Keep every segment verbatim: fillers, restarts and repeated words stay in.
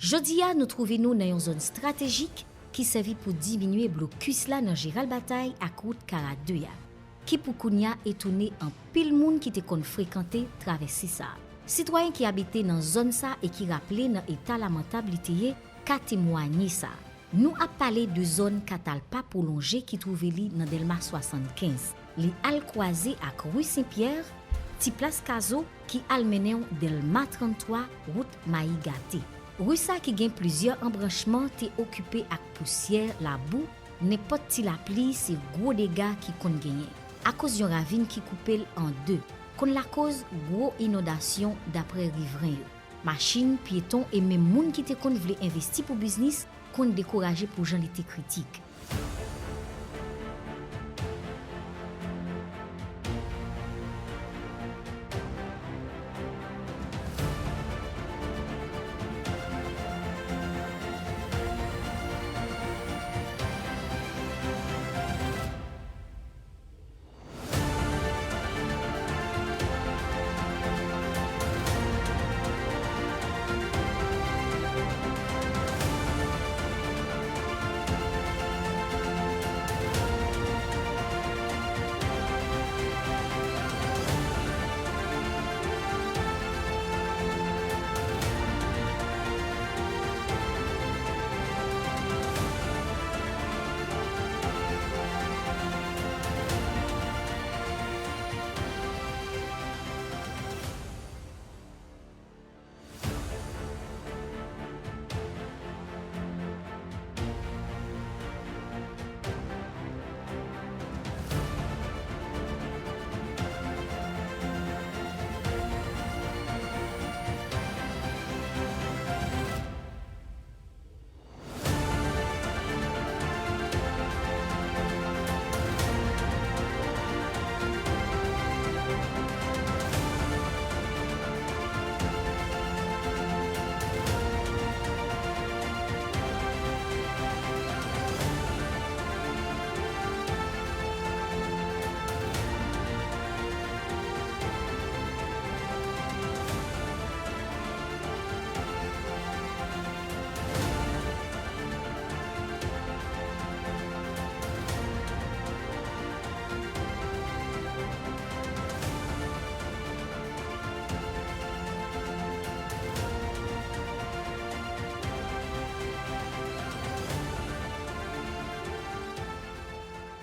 Jodi a, nou twouve nou nan yon zòn estratejik ki sèvi pou diminye blokis la nan Jeral Batay ak wout karant de a, ki pou kounye a etone anpil moun ki te konn frekante travèse sa a. Sitwayen ki abite nan zòn sa a e ki raple nan eta lamantab li te ye ka temwanye sa. Nou ap pale de zòn Katalpa pwolonje ki twouve li nan Dèlma swasannkenz. Li al kwaze ak ri Sen Pyè, ti plas Kazo ki al mennen w Dèlma tranntwa, wout Mayi Gate. Ri sa ki gen plizyè anbranchman te okipe ak pousyè, labou, nenpòt ti lapli se gwo dega ki konn genyen. Akoz yon ravin ki koupe l an de, konn lakoz gwo inondasyon daprè rivren yo. Machin, pyeton e menm moun ki te konn vle envesti pou biznis konn dekouraje pou jan li te kritik.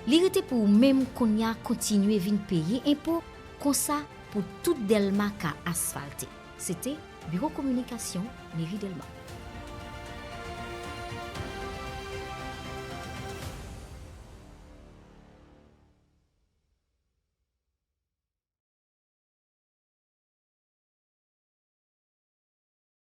Li rete pou ou menm kounye a kontinye vin peye enpo, konsa pou tout Dèlma ka asfalte. Se te Biwo Kominikasyon Meri Dèlma.